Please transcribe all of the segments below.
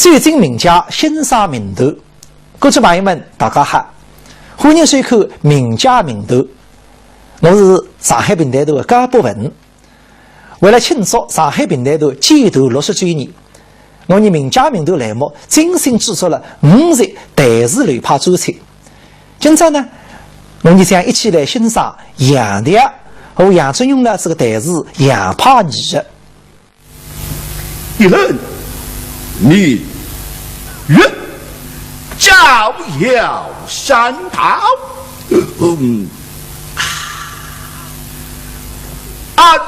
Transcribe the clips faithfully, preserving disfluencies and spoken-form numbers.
走进名家欣赏名单。观众朋友们，大家好，欢迎收看名家名单。我是上海评弹团的高博文。为了庆祝上海评弹团建团六十周年，我伲名家名单栏目精心制作了五集弹词流派专题。今朝呢，我伲将一起来欣赏杨调和杨振勇呢这个弹词杨派艺术。 一轮明月照耀山头，嗯，安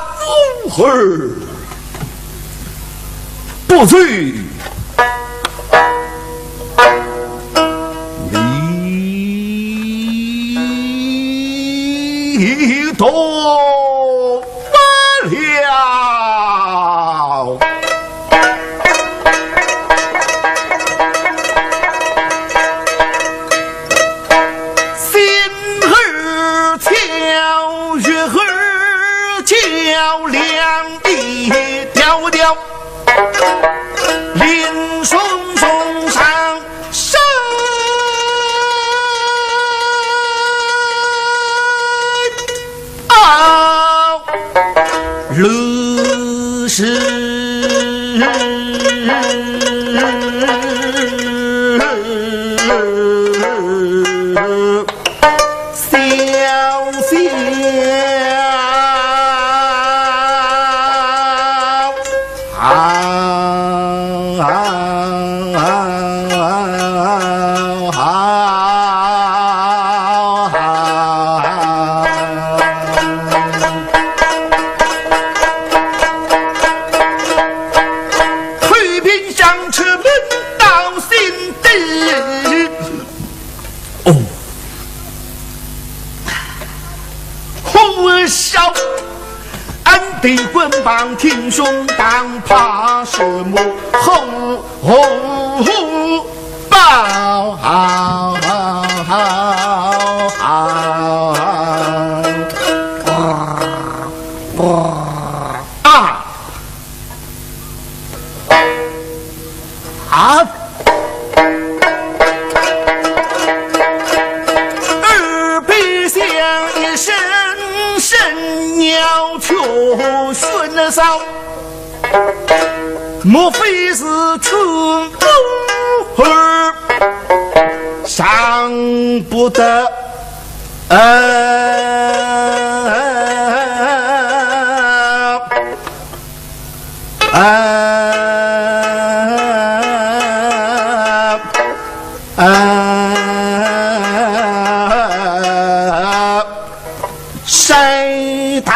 无儿不随你同 了。星儿照，月儿照，两地迢迢，林松松上 山坳路是小小。 啊，啊，啊，啊，啊。后边想出门到新地。 哦，呼啸，俺的棍棒挺胸当怕什么？吼吼吼，报！啊！ 啊！耳边响一声声鸟雀喧闹，莫非是春风儿上不得？ 啊，啊，啊，山大。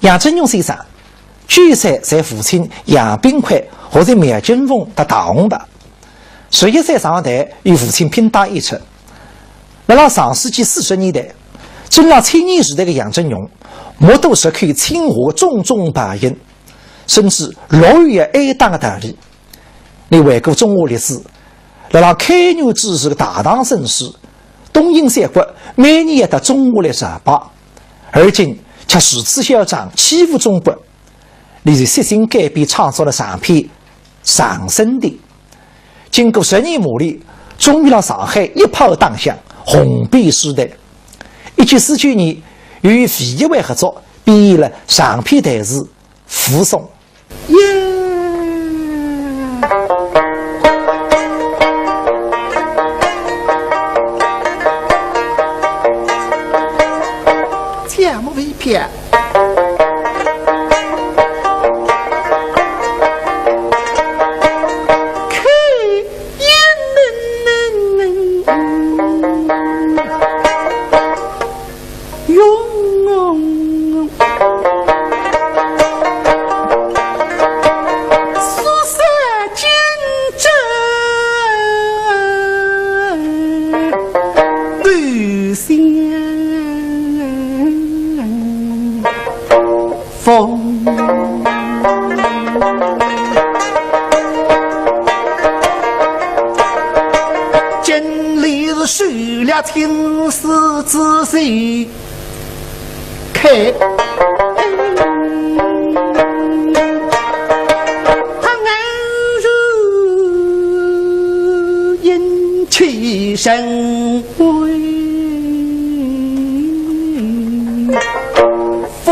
杨振勇先生，九岁随父亲杨炳魁学习描金凤搭大红袍，十一岁上台与父亲拼打演出。辣辣上世纪四十年代，正辣青年时代的杨振勇，目睹实口清华种种败行， 深知落后要挨打的道理。俚回顾中华历史，辣辣开元之时的大唐盛世，东瀛三国每年要到中华来朝拜，而今却如此嚣张，欺负中国。俚就悉心改编创作了长篇《长生殿》。经过十年磨练，终于辣上海一炮打响，红遍世界。一九四九年，又与徐一伟合作，编写了长篇弹词《武松》。 耶！节目一片。可以。 用苏三金针对相逢。眼里是受了青丝之罪，开。他安如阴气神威风。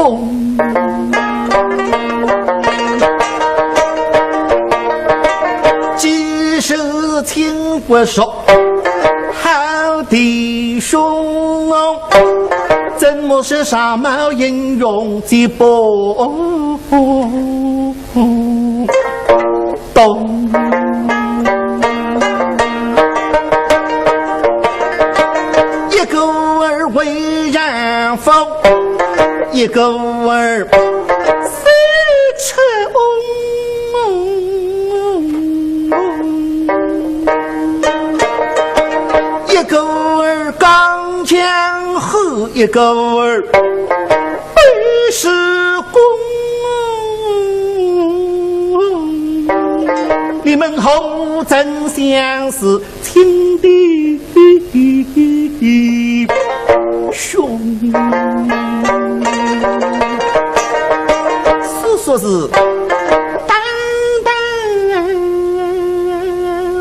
既是亲不熟，好弟兄，怎么是傻冒英雄计不懂？一个儿为人父，一个儿 四出翁，一个儿刚强厚，一个儿本是公。你们何曾相似？ 亲弟兄。所说是，当当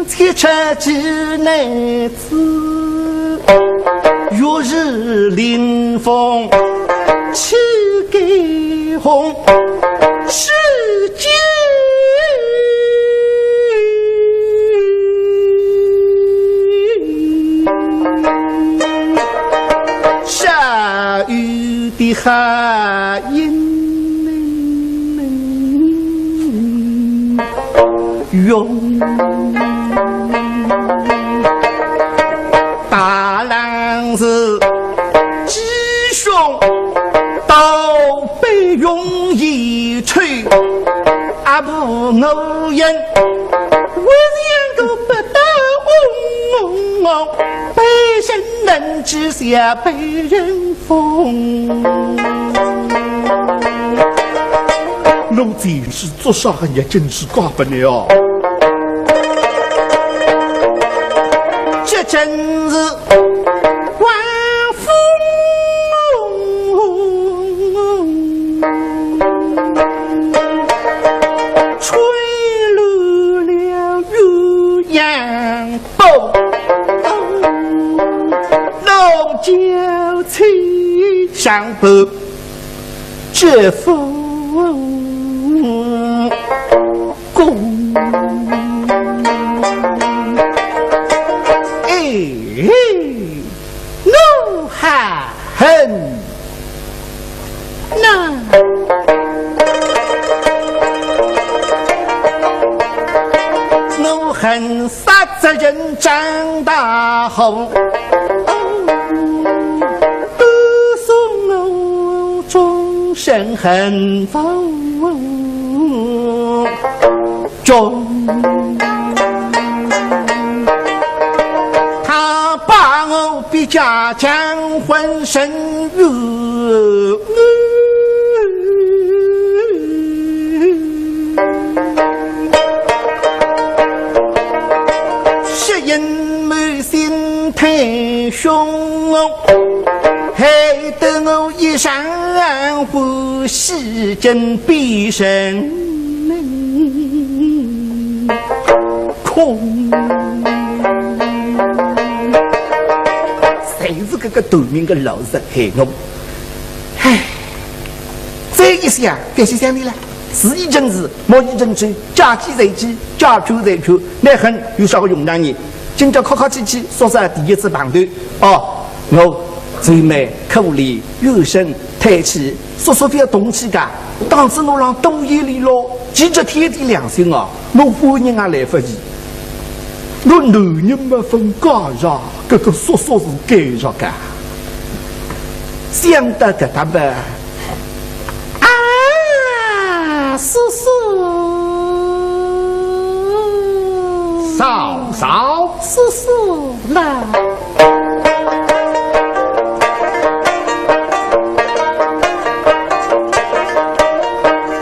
七尺之内子，月日临风，气给红，世间 下雨的好阴云。大郎是吉凶都被容易吹，阿婆我言，我想个不到翁翁翁，被人冷之下被人封。奴才是做啥个也真是怪不了。这真是 刮风吹乱了鸳鸯布，弄娇妻上不知夫 公。哎，我还恨那，我恨杀贼人张大虎。 都送我终身恨无终。他把我逼家将昏身入。 是因母心太凶，害得我一场欢喜竟变成空。侪是搿个短命个老实害我。唉。 再一想，该是想你了。事已成事，木已成舟，嫁鸡随鸡，嫁狗随狗，那恨有啥个用场呢？今朝客客气气，说是第一次碰头。哦，我最美可怜，有声太气，叔叔覅动气噶。当时我让东野里咯，其实天地良心啊，我夫人也来不及。我男人没分嫁着，搿个叔叔是该着个。 想到搿搭么，啊，叔叔，嫂嫂，叔叔啦，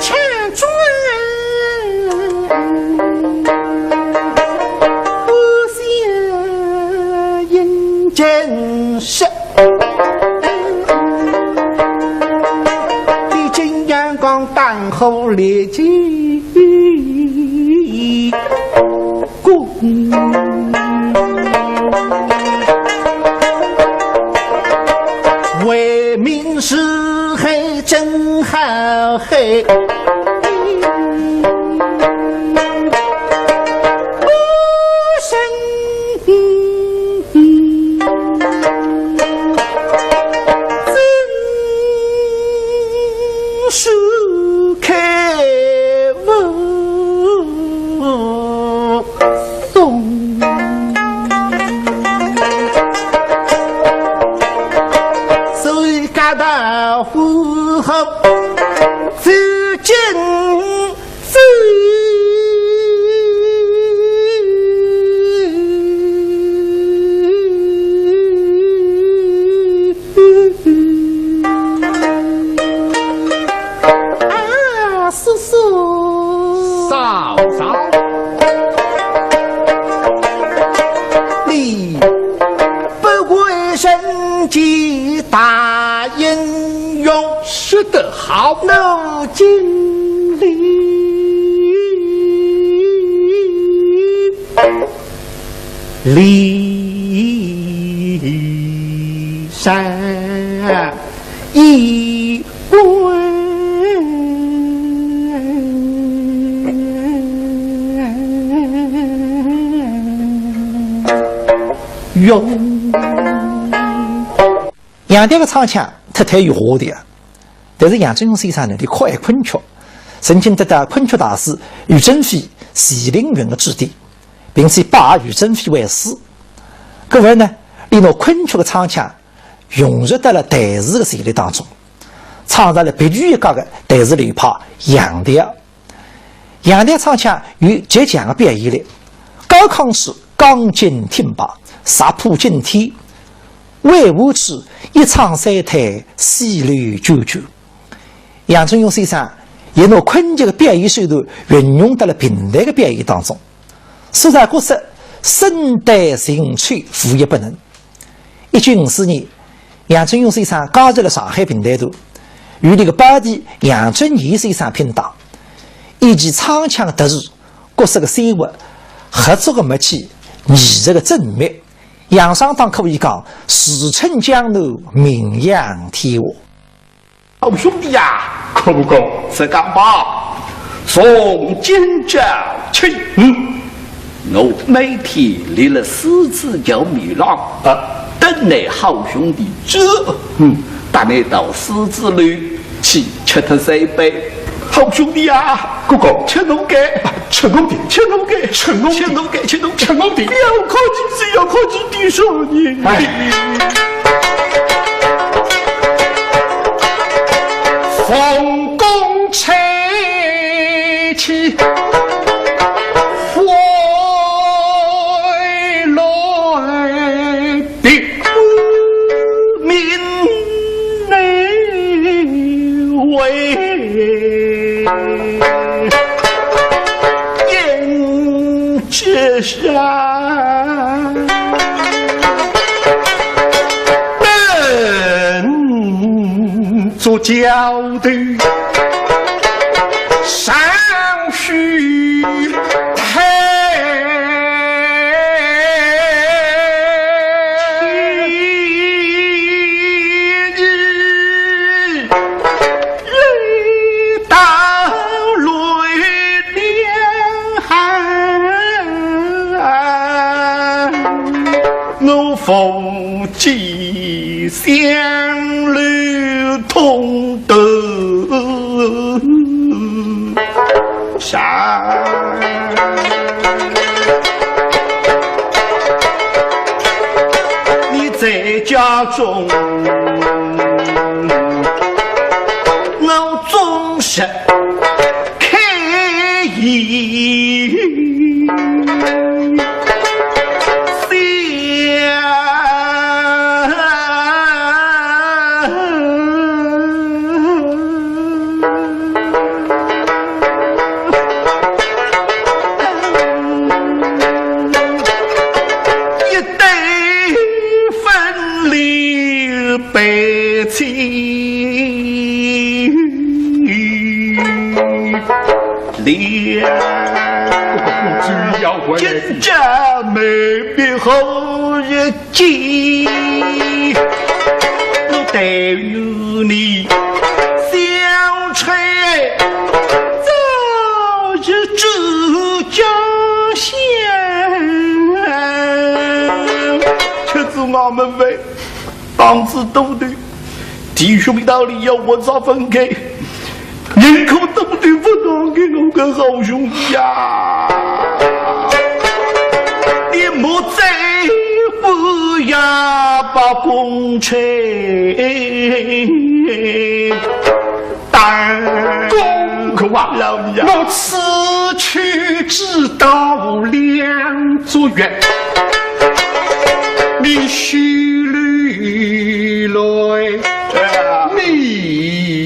请转。 不想见识。你景阳冈当户立起功，为民除害真好害。 所以讲到武侯之君 子。啊，叔叔。嫂嫂。你不愧人间大英雄。说得好。 杨调个唱腔忒忒有花调啊，但是杨振雄先生呢，俚酷爱昆曲，曾经得到昆曲大师余振飞、徐凌云的指点，并且拜余振飞为师。搿么呢，俚拿昆曲的唱腔融入到了弹词的旋律当中，创造了别具一格的弹词流派杨调。 杨调唱腔有极强的表现力，高亢处钢筋挺拔，石破惊天，委婉处一唱三叹，丝绺卷卷。杨振雄先生也拿昆曲的表演手段运用到了评弹的表演当中，塑造角色生旦净丑，无一不能。 一九五四年，杨振雄先生加入了上海评弹团，与俚个胞弟杨振言先生拼档，以其唱腔特殊、角色个鲜活、合作个默契、艺术个缜密，杨双档可以讲自称江南，名扬天下。 好兄弟呀，可不可？实梗吧，从今朝起，嗯，我每天立了狮子桥面浪，啊，等你好兄弟转，嗯，带你到狮子楼去吃脱三杯。好兄弟呀，哥哥，吃侬个，吃侬的，吃侬个，吃侬的，吃侬个，吃侬个，吃侬的，不要客气，不要客气，弟兄。 哎。凤珙吹起花来的名内为。 之上，本座教头尚书太。 到来两岸，我夫妻相留同头上。你在家中，我总是 开心。一对夫背起了。公子要回来。今朝没必后日见，我对于你小吹早日住家乡。吃仔俺们饭， 当仔都对，弟兄道理要我早分开，宁可都对不当给我个好兄弟呀！你莫再不要把公差当。公公啊，老爷，我此去只到梁祝元。 你须留来，你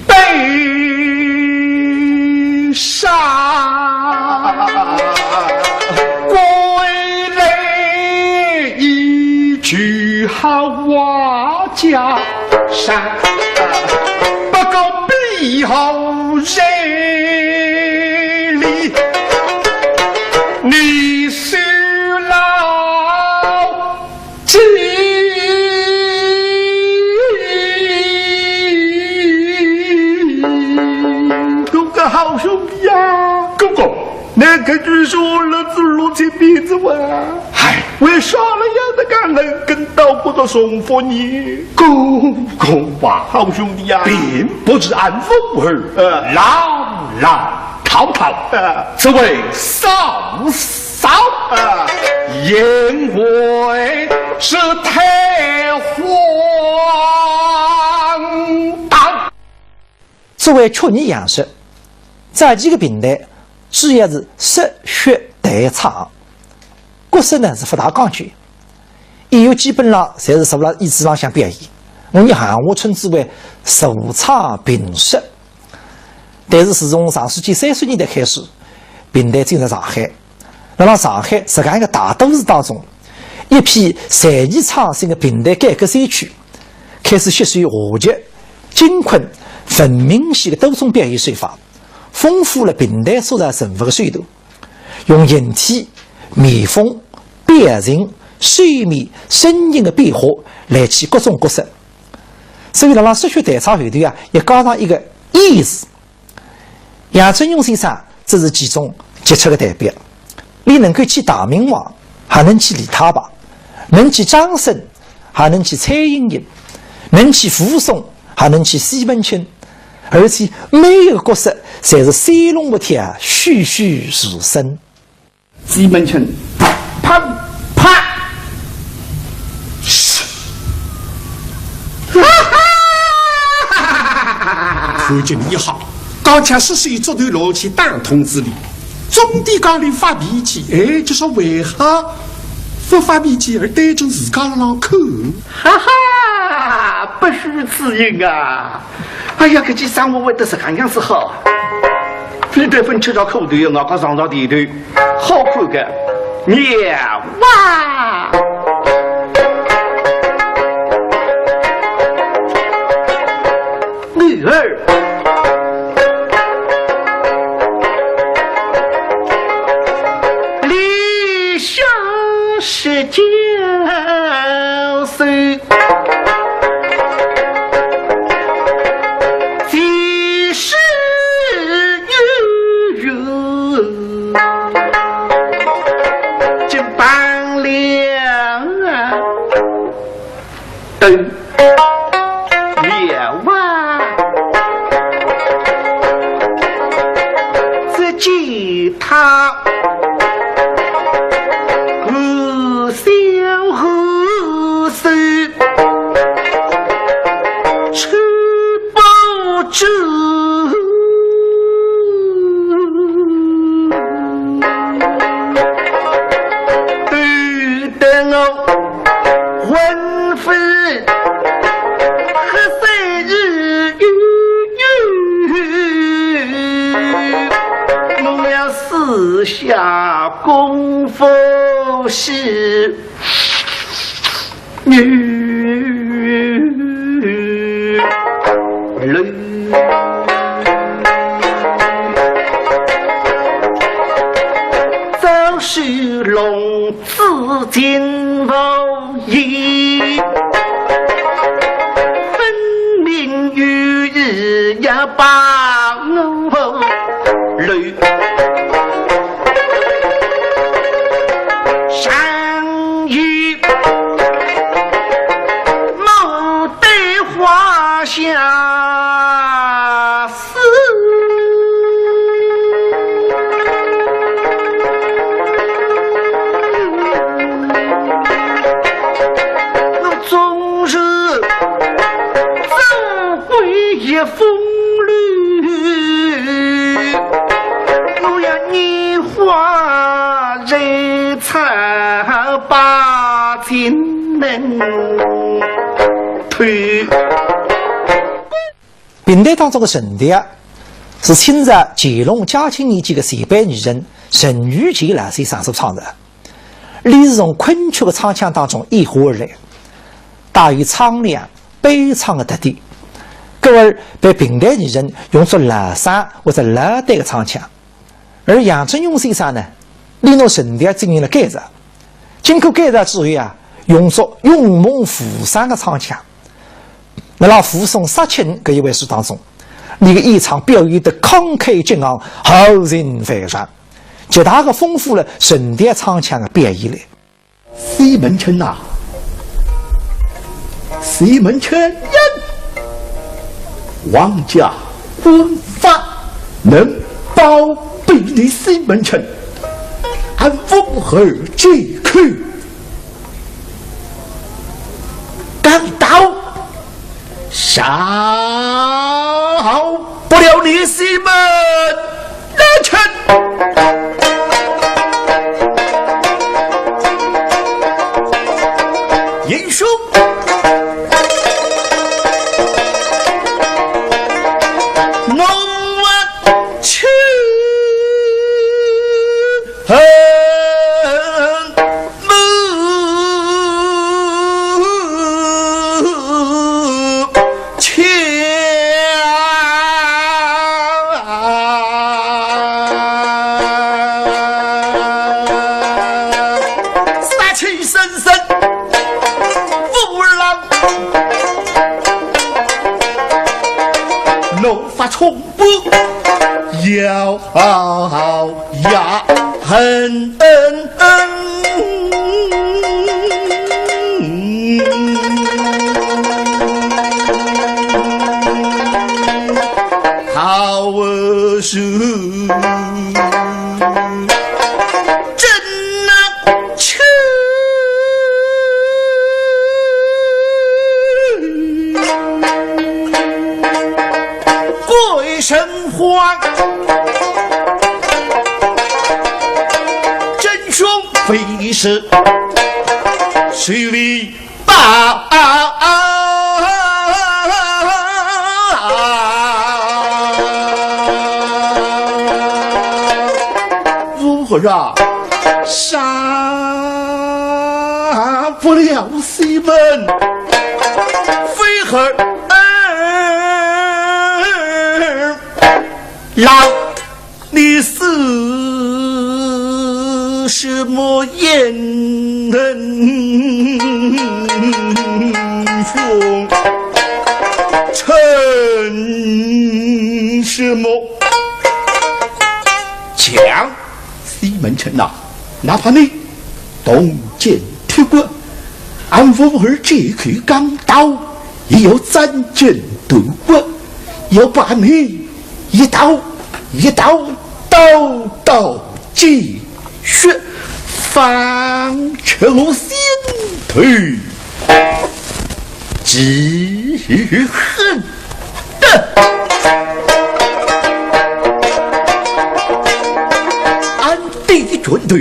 悲伤。归来一句好话家常，不过比后日里，你 是老弟。哥哥好兄弟呀！哥哥，那个据说日子落在鼻子哇，哎，为啥了要那个人跟到不得重复呢？哥哥啊，好兄弟呀，并不是俺武二，呃，朗朗 套套，啊，这位嫂嫂，啊，因为是太荒唐。作为曲艺样式，早期个评弹主要是说学弹唱，角色呢是勿大讲究，演员基本上侪是坐辣椅子浪向表演，我伲闲话称之为坐唱评说。 但是自从上世纪三十年代开始，评弹进入上海，辣辣上海实梗一个大都市当中，一批才艺创新的评弹改革先驱，开始吸收话剧、京昆、文明戏的多种表演手法，丰富了评弹塑造人物的手段，用形体、面风、表情、手面、声音的变化来起各种角色。所以辣辣说学弹唱后头啊，也加上一个演字。 杨振雄先生只是其中杰出的代表，伊能够起大明王，还能起李太白，能起张生，还能起蔡莺莺，能起武松，还能起西门庆，而且每一个角色侪是生龙活跳，栩栩如生。 西门庆，啪，啪，哈哈！看见伊好，刚刚是谁做对牢起打通之理，总得讲伊发脾气，哎，就说为何不发脾气而对着自家浪看？哈哈，不虚此行啊！ 哎呀，搿记生活会得实梗样子好啊！非得分吃着苦头，我讲尝尝甜头，好看个，妙啊！女儿，理想是教授。 几时有缘，竟帮了灯了啊！只见他 呼啸呼啸，吃不住。等得我魂飞魄散日月，我要四下功夫戏。女流。朝思暮 子建无疑，分明有意要把我留。常以牡丹花下 我终日只为一风流，我要拈花惹草把情人偷。 评弹当中的程蝶啊，是清朝乾隆嘉庆年间的前辈艺人程玉泉老先生所创作。俚是从昆曲的唱腔当中演化而来，带有苍凉、悲怆的特点，故而被评弹艺人用作老生或者老旦的唱腔。 而杨振雄先生呢，俚拿程蝶进行了改造。经过改造之后啊，用作云梦浮生的唱腔。那辣武松杀亲搿一回书当中，俚个演唱表现得慷慨激昂，豪情万丈，极大地丰富了程蝶唱腔的表现力。 西门庆呐，西门庆呀，王家官法能保庇你西门庆，俺武二这口钢刀 饶不了你西门庆。英雄，我去。 杀气森森，武二郎，怒发冲冠，咬牙恨。 好手，真难去。鬼神 花，真凶非是谁为报？武二啊，杀不了西门，为何？ 老，你是什么英雄？称什么强？西门庆呐，哪怕你 铜筋铁骨，俺武二这口钢刀，也要斩筋断骨，要把你一刀一刀，刀刀见血，方出我心头之恨。 俺的拳头，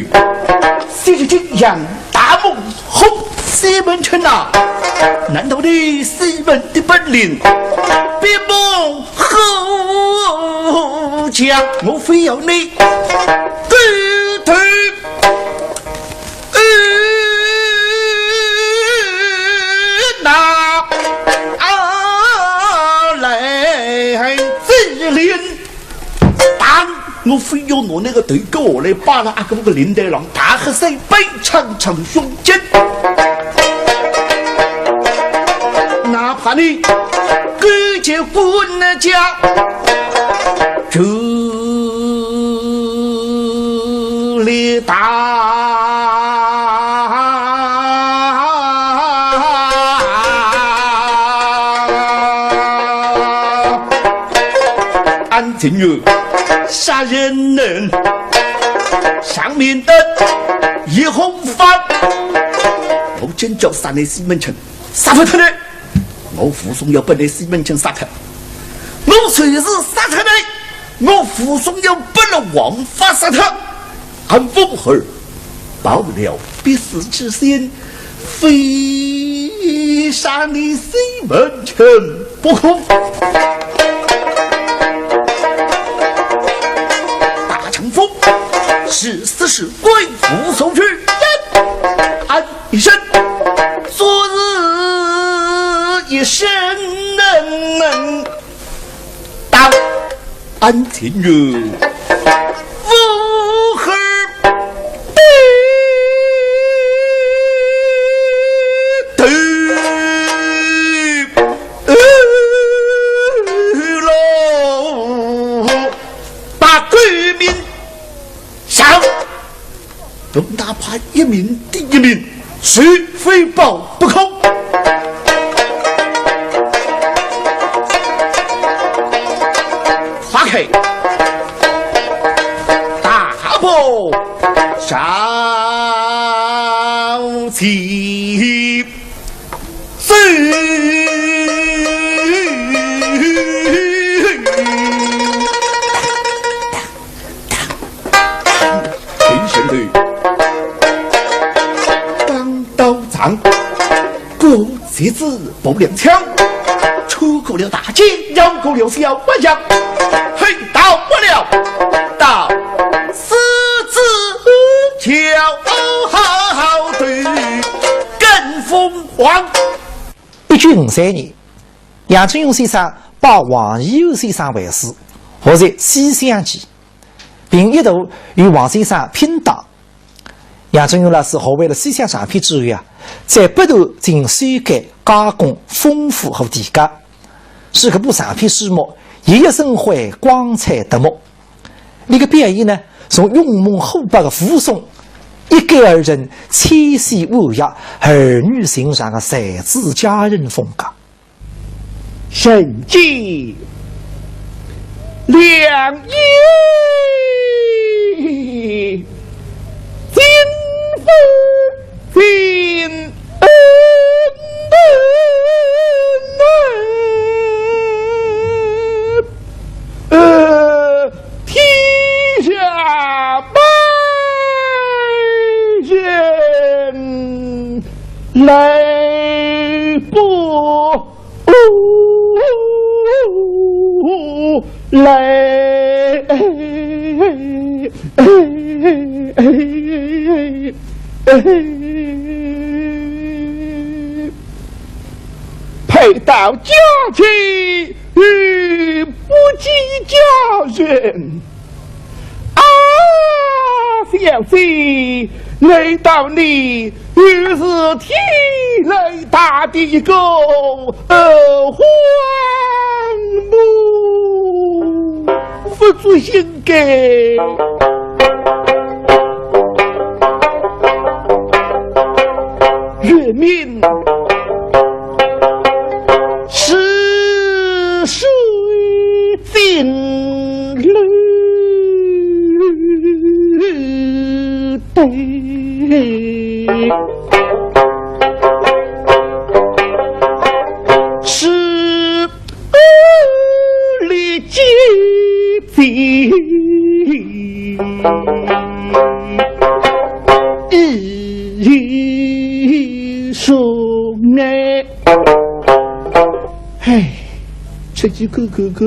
昔日景阳大猛虎西门庆呐，难道你西门的本领比猛虎强？我非要你狗头我非要拿那个头割下来摆辣阿哥个灵台浪，大喝三杯，唱唱胸襟。哪怕你勾结官家，就 力大。俺情愿杀人人，上面的一红番。我真叫杀你西门庆，杀不脱你。我武松要把你西门庆杀脱，我就是杀脱你， 我武松要把那王法杀脱，俺武二报了必死之心，非杀你西门庆不可。大丈夫，是死是归武松去，俺一生，昨日一生能能 当俺情愿武二头喽，把狗命 上，我哪怕一命抵一命，谁非报不可。花开大步上前走。 平生的当刀长，过节子不良枪，穿过了大街，绕过了小弯巷，嘿，到不了，到狮子桥头跟凤凰。一九五三年，杨振雄先生拜王益安先生为师，学习《西厢记》。 并一度与王先生拼档。杨振雄老师学会了西厢长篇之后啊，在不断进行修改、加工、丰富和提高，使搿部长篇书目熠熠生辉、光彩夺目。伊个表演呢，从勇猛虎豹的武松，一改而成纤细婉约、儿女情长的才子佳人风格。 人间良医，金粉金恩呃，天下百姓来不 来。配到家去，与不计家人。 啊，小姐，难道你又是天来大地个，呃，荒漠？不知应该 月明似水晶楼台，是 立见英雄哎。哎，出去看看看，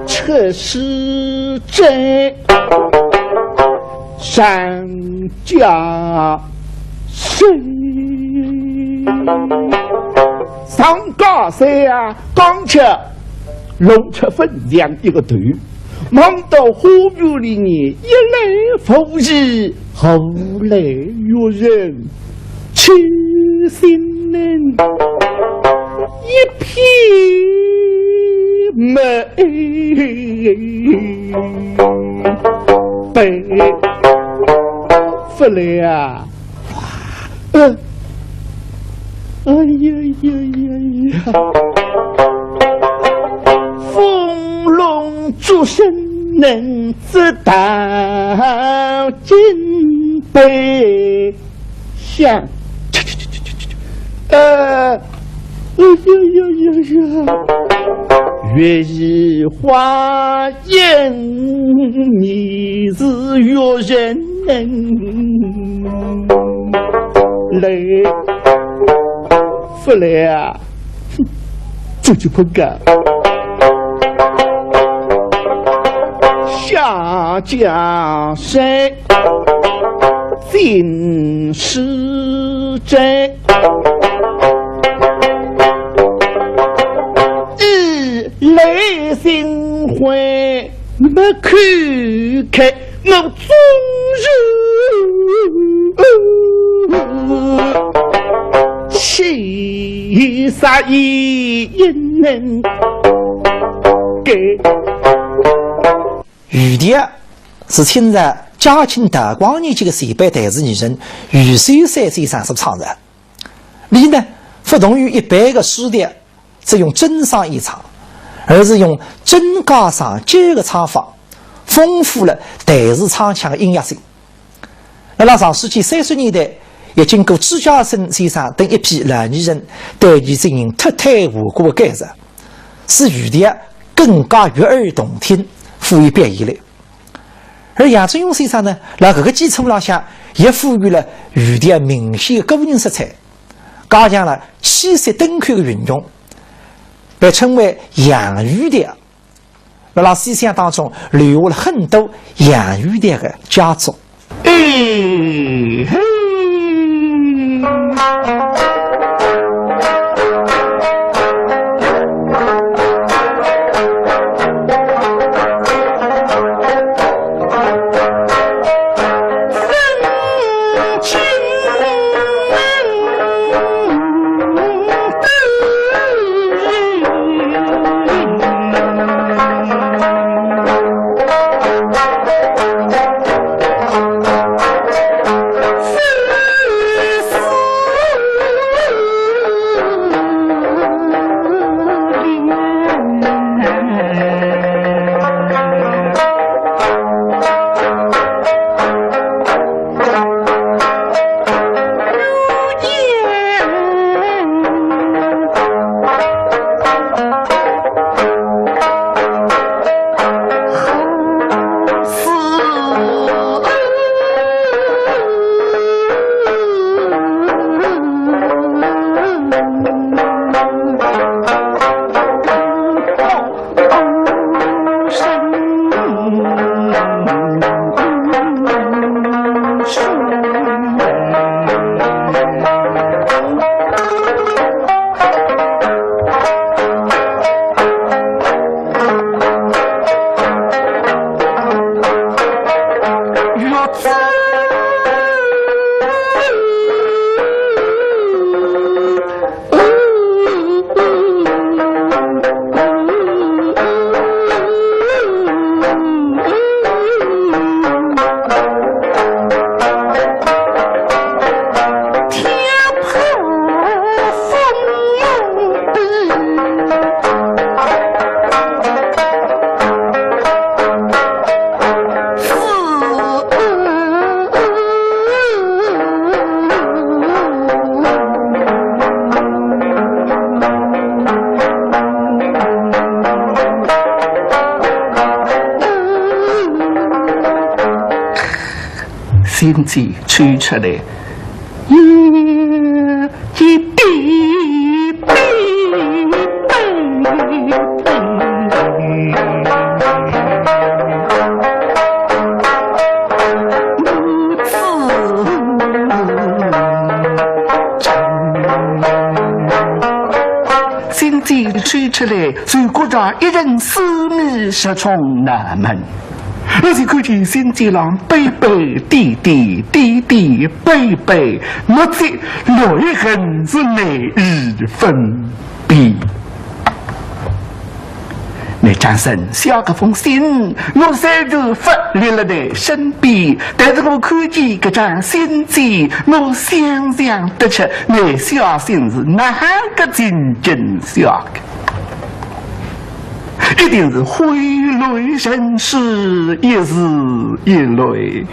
出师在上家 谁？上高山啊，刚巧弄出粉墙一个头，望到花园里面一来无事，后来有人去心人一片美。 被不了啊！呃，哎呀呀呀呀！风龙诸神能知道金杯 想，呃，哎呀呀呀呀！月移花影，你是月人，来不来啊？ 出去困觉。下江山尽是债，衣来伸回 没看开，我终日七十一年该。余调是清朝嘉庆道光年间的前辈弹词艺人余秀山先生所创作。俚呢，不同于一般的书调， 只用真声演唱，而是用真假声结合的唱法，丰富了弹词唱腔的音乐性。辣辣上世纪三十年代，也经过朱家生先生等一批老艺人对其进行脱胎换骨的改造，使余调更加悦耳动听，富有表现力。而杨振雄先生呢，辣搿个基础浪向，也赋予了余调明显的个人色彩。 加强了气息顿口的运用，被称为杨余调。辣辣西厢当中留下了很多杨余调的佳作。哎嘿。身体抽出来，一滴滴。 身体里出来，就觉着一阵思迷直冲脑门。而且看见信笺浪背背点点，点点背背，墨迹落一痕是难以分辨。 那张生，写搿封信，我虽然勿立辣倷身边，但是我看见搿张信笺，我想象得出倷写信是哪个情景写个。一定是挥泪成诗，一字一泪。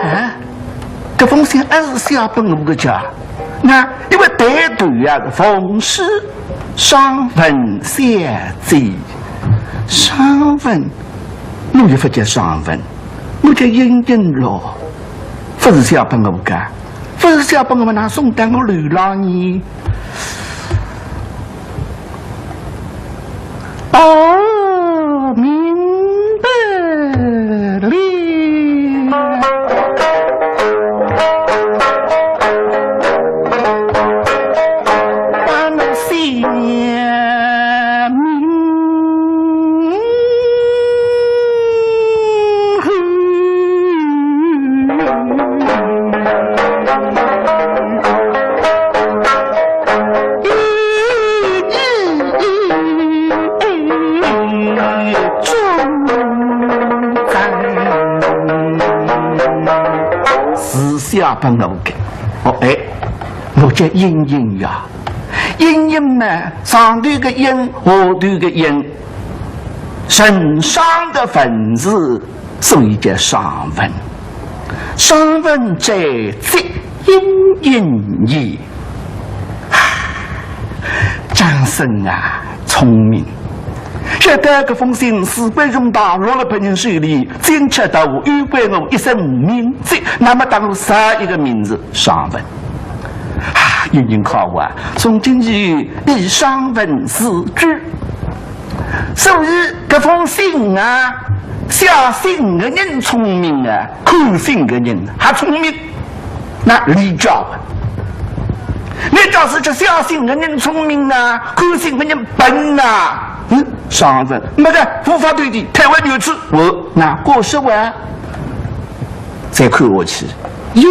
啊，搿封信还是写拨我个家。那因为抬头呀，是奉书上文小姐，上文，我又勿叫上文，我叫英英咯，勿是写拨我个，勿是写拨我么，哪送到我楼浪呢？ 哦，明白了。把那姓名 是写拨我个。哦，哎，我叫英英呀。英英呢，上头个英，下头个英，成双个文字，所以叫双文。双文者，即英英也。 张生啊，聪明。晓得搿封信事关重大，落了别人手里，进去到有关我一生名字，那么当然少一个名字，双文。啊，英英好啊，从今以后以双文自居。 所以搿封信啊，写信个人聪明啊，看信个人还聪明。那李家文，你假使叫写信个人聪明啊，看信个人笨啊，嗯，双文，没得，无法对比，太为如此。我，那过失啊， 再看下去，哟，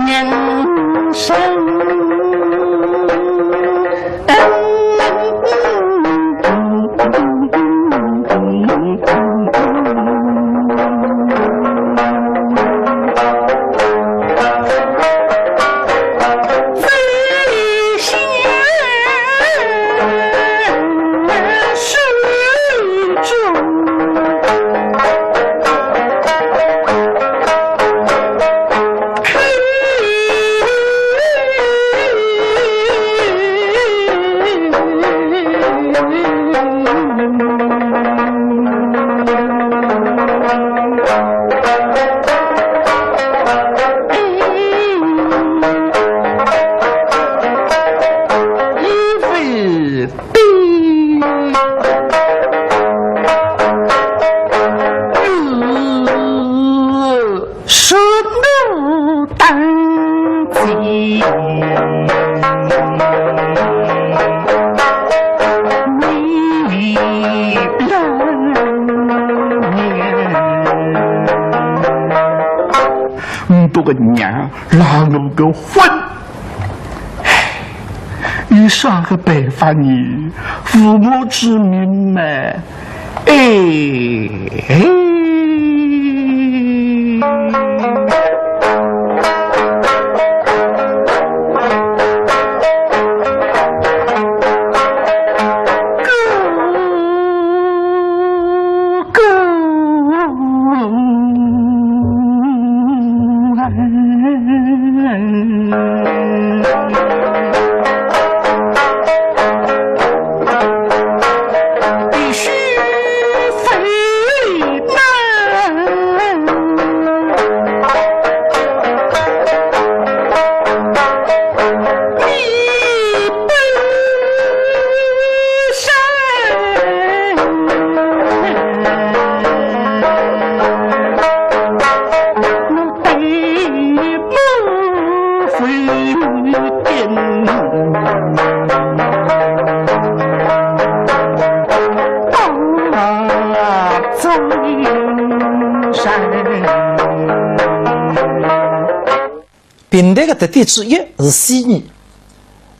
人生。 是我当今你老娘。嗯，不过娘，拉我个婚。唉，有啥个办法呢？父母之命嘛。哎，哎。评弹个特点之一是细腻，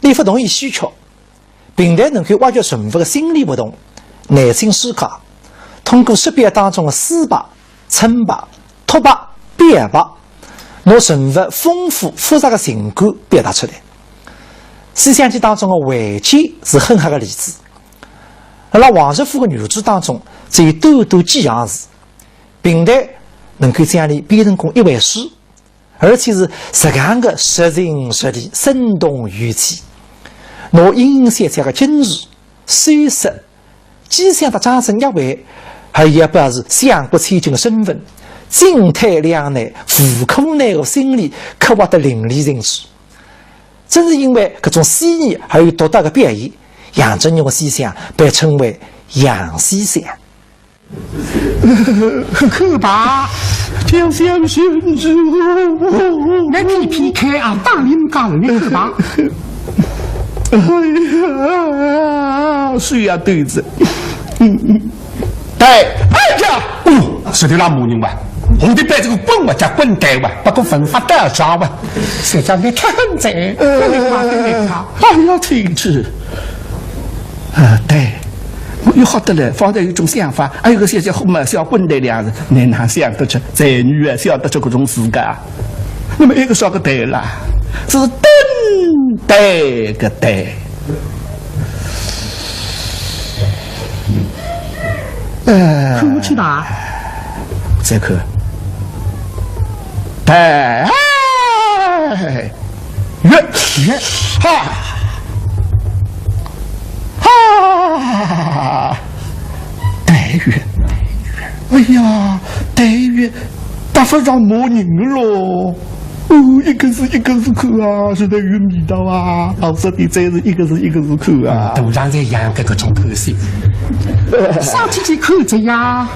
俚勿同于戏曲。评弹能够挖掘人物个心理活动、内心世界，通过说表当中个私白、 称白、托白、表白，拿人物丰富复杂个情感表达出来。《西厢记》当中个回见是很好个例子。辣辣王实甫个原著当中，只有短短几行字，评弹能够将俚变成功一回书，而且是实梗个实情实理，生动有趣。拿莺莺小姐个境遇、 收拾，既想到张生约会，还要表示相国千金个身份，进退两难、无可奈何心理，刻画得淋漓尽致。正是因为搿种细腻而又独到个表现，杨振宁个《西厢》被称为杨西厢。 看吧，就像是我。那你劈开啊，打你讲，你看吧。哎呀，水也对子。对，哎呀，哦，是的，那母人吧，红的被这个滚吧，叫滚蛋吧，不过文法带上吧。谁叫你太狠贼，那你骂他，你骂他。哎呀，天知。 啊，对，我又好得了，方才有种想法，还有个小姐好嘛，小混蛋两人，你哪想得出，才女啊，想得出搿种事噶？那么一个啥个对啦？是等待个待。呃，看勿起吧？再看。待。 月，月，哈，哈，待月，哎呀，待月，搭勿上骂人咯。哦，一个字一个字看啊，实在有味道啊。老实点，真是一个字一个字看啊。肚上侪养个搿种口水。上去去看着呀，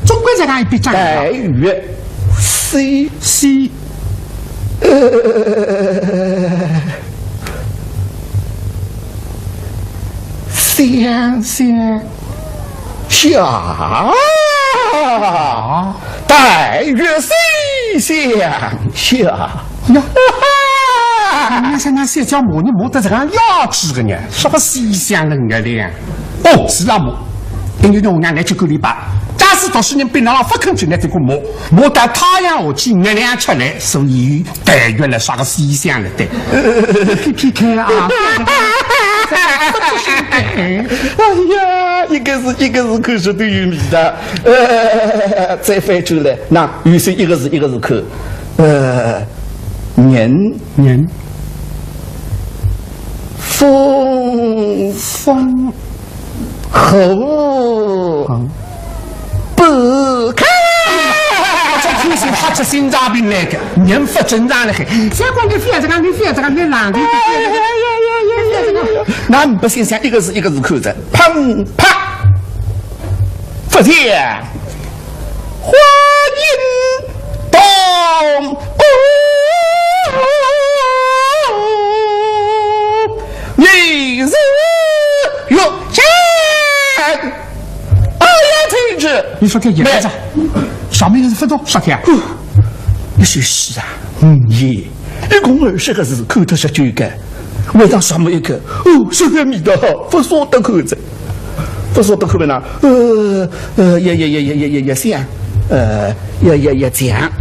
总归在那一边站着。待月，C，C。 想想下，待月西厢下。呀，你看那小姐骂人骂得这样幼稚个呢，啥个西厢人家的呀？哦，是啦么，因为侬娘来去管理吧，假使读书人比那老勿肯去，那这个骂，骂到太阳下去，月亮出来，所以 待月了啥个西厢了，对。P K 啊，哎呀，一个字一个字看是都有味道。呃，再翻出来，那又是一个字一个字看。呃，年，年，风，风， 后，好。不看。这听说他是心脏病来的，人不正常了还。结果你非要这个，你非要这个，你懒得，你非要这个，你非要这个。那你不想想一个字一个字看着，砰啪，不见。 花影动，哦，你是玉山。哎呀，天子！你说这一个字，上面是不懂啥个？你说是啊，嗯，一共二十个字，看得出去个。味道啥么一个？哦，实在味道好，勿舍得看哉，勿舍得看么呢，呃，呃，也，也，也想，呃，也，也，也讲，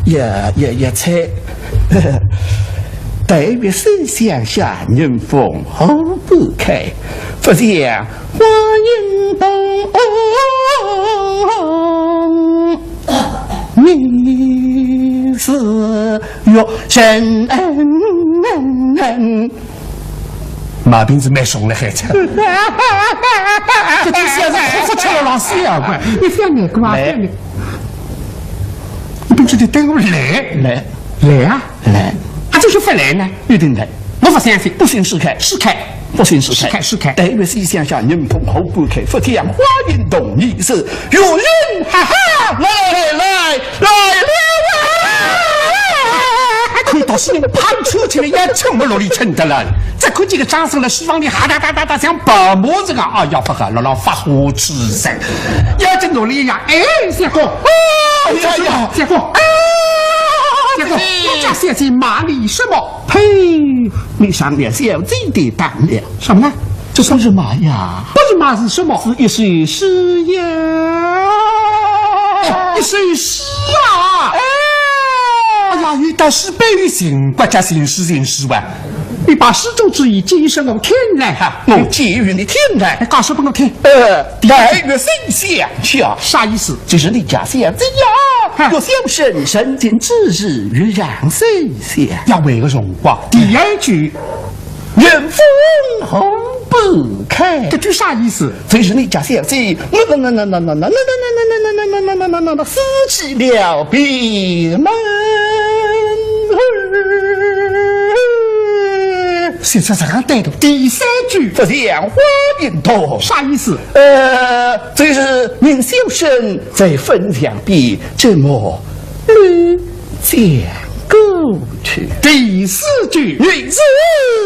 也，也，也猜。待月西厢下，人逢花不开，勿想花影动。 你是玉人。毛病是蛮重了，孩子。搿就像是哭出来了，是呀，乖，你覅难过啊，来。覅难过。你本身就对我来。来。来啊？来。啊，这是勿来呢？一定来。我勿相信。不信试看。试看。不信试看。试看，试看。待月西厢下，人逢花不开，勿想花影动。你是玉人，哈哈，来来来，来了啊！看到是人，啪，抽起来也撑勿落里撑得了。再看几个掌声了，书房里哈哒哒哒哒像爆满这个，哎呀，不好了，老发火之声。要紧努力呀，哎，相公，哦，哎呀呀，相公，啊，相公，我家小姐骂你什么？呸！你伤了小姐的胆了。什么呢？这不是骂呀，不是骂是什么？是一首诗呀。哦，一首诗啊！哎，哎呀，有道是悲于情，国家情诗情诗啊。你把诗中之意解释我听来。哈，我解于你听来。哎，讲说给我听。呃，待月西厢下。啥意思？就是你家小姐呀，哈。月下生，人间之日，月上西厢。要回个辰光。第二句。 人逢花不开。搿句啥意思？就是你家小姐，那那那那那那那那那那那那那那那那死去了闭门。现在这样对的。第三句。不像花影动。啥意思？呃，就是人小生在坟墙边，这么乱讲过去。第四句。你是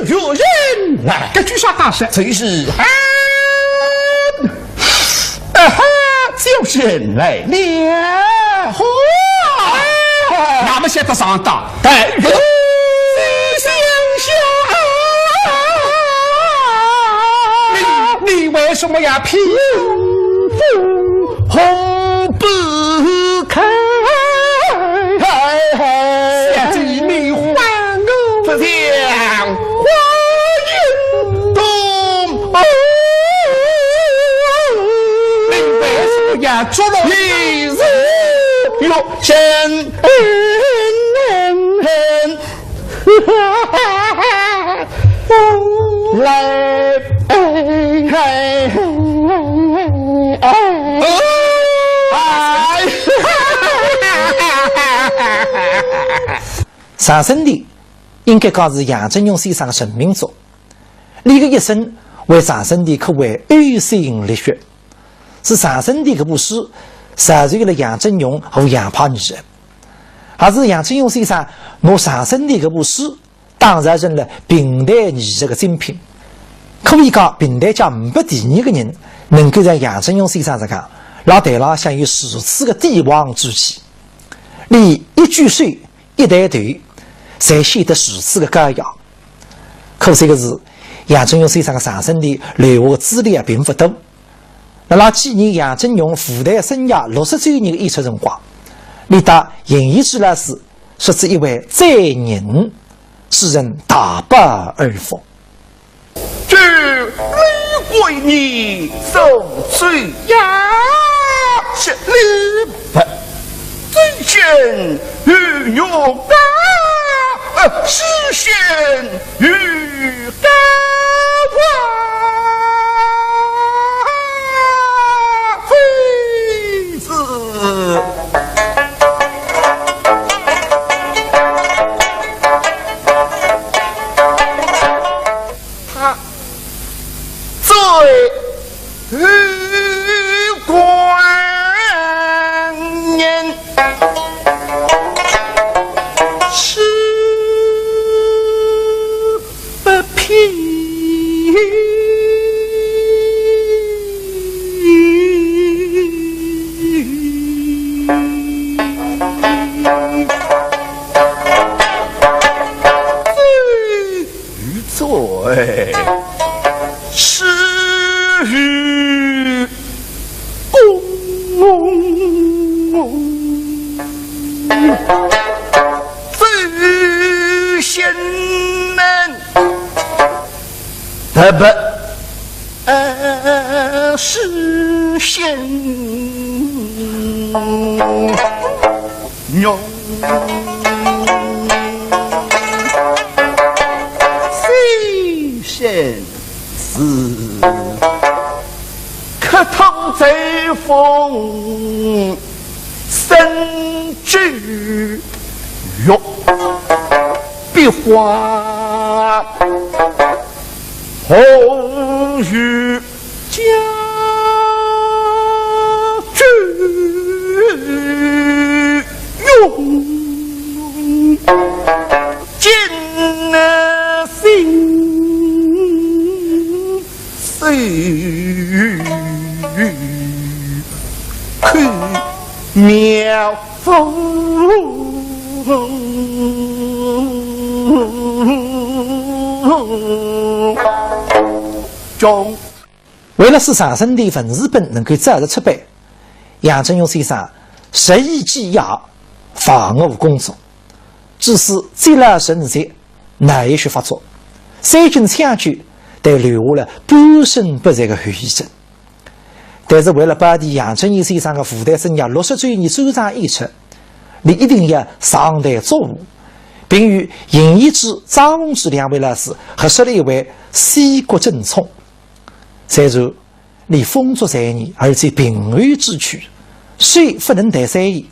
玉人来。搿句啥解释？就是啊，啊哈，小生来了。嚯！那么现在上当。 待月西厢下。你，你为什么要偏逢花不开？小姐，你还我。不像花影动。你为什么要捉弄？你是玉人。 来，哎，哎，哎，哎。长生殿应该讲是杨振宁先生的成名作，伊个一生为长生殿可谓呕心沥血。 是长生殿搿部书造就了杨振宁和杨派艺术，也是杨振宁先生拿长生殿搿部书打造成了评弹艺术的精品。可以讲，评弹界没第二个人能够像杨振宁先生实梗，辣台浪向有如此的帝王之气。伊一举手，一抬头，侪显得如此的高雅。可惜的是，杨振宁先生的长生殿留下的资料并不多。 辣辣纪念杨振宁舞台生涯六十周年的演出辰光，伊搭邢怡之老师说仔一回《醉吟》，使人大饱耳福。这李桂英受罪呀，是李白。 醉仙与玉壺，呃，诗仙与歌王，非是他。 最后官人是不平。周旋难，特别是先用。 先生是客途再逢，身居玉壁花，何如 家之用，尽心事，可妙无穷。 为了使长生殿文字本能够早日出版，杨振元先生日以继夜，房屋工作，致使积劳成疾，难以去发作。三经抢救，但留下了半身不遂的后遗症。但是为了保持杨振元先生的舞台生涯六十周年专场演出，俚一定要上台作画，并与邢易之、张凤芝两位老师合说了一回《西阁争宠》。 虽然俚风烛残年，而且病危之躯，虽不能弹三弦，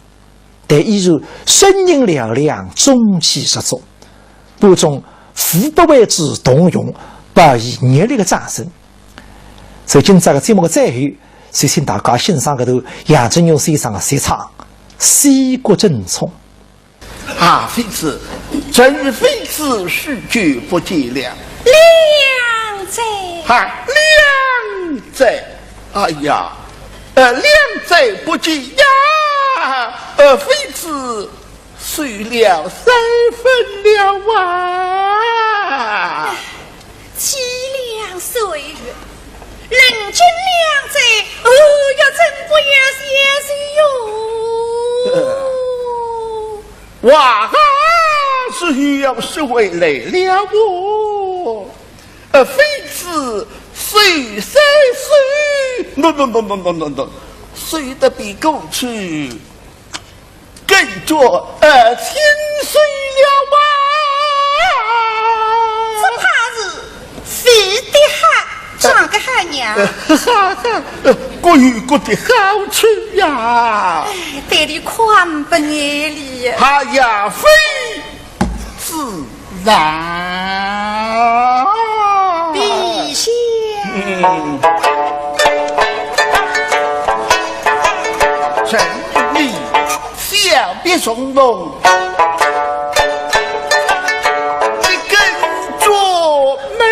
但依然声音嘹亮，中气十足，不种无不为之动容，报以热烈的掌声。所以今朝的节目的最后，就请大家欣赏搿段杨振元先生的绝唱《西阁争宠》。 啊，妃子，真是妃子许久不见了。良哉。啊，良哉。哎呀，呃，良哉不见呀，呃，妃子瘦了三分了啊。 几两岁月，人间两载，哦哟，真不要谢谢哟。哇哈，是要是回来了哦。呃，妃子，谁谁谁，喏喏喏喏喏喏喏，谁的比过去 更加，呃，清水了啊。只怕是肥得好，长得好呀。呃，哈哈，呃，各有各的好处呀。哎，对俚宽本眼里。哎呀，非 自然。陛下。嗯。臣与你小别重逢，你更觉美。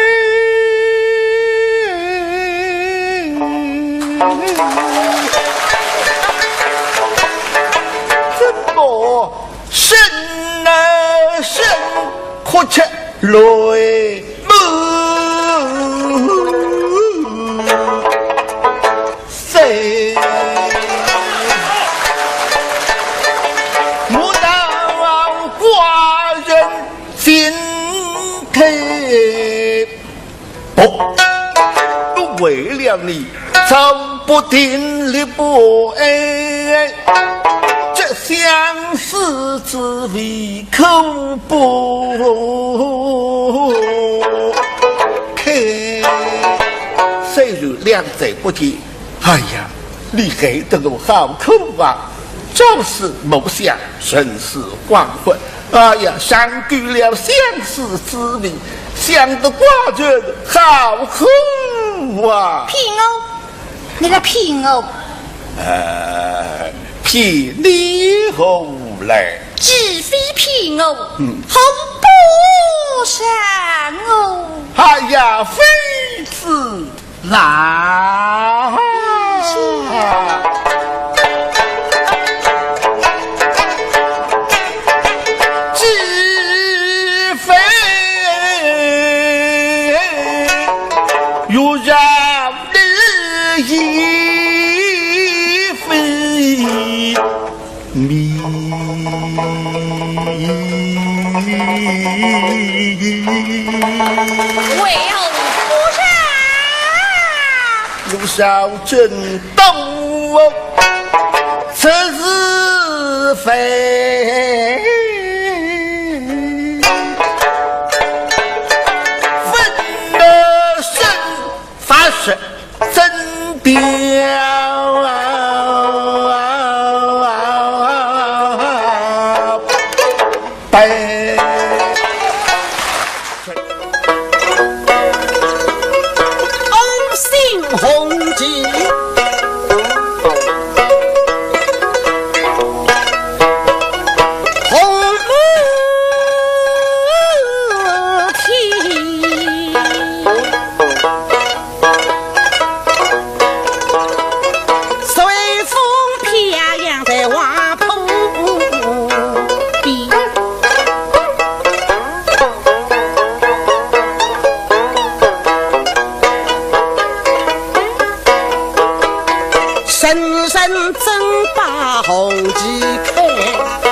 怎么 生啊生，哭出泪满水。我道寡人心太薄，为了你走不停立不安，这相思滋味苦不堪。虽然两载不见，哎呀，你害得我好苦啊！朝思暮想，人事恍惚， 哎呀，尝够了相思滋味，想得寡人好苦啊！骗我，你来骗我！呃，骗你何来？既非骗我，嗯。何不杀我？哎呀，妃子 来。既非欲杀你亦非命。为何不上？奴家真当无此事非，分得身法是真的。白。红心红旗，红母亲。 随风飘扬在花圃边。人人争把红旗开。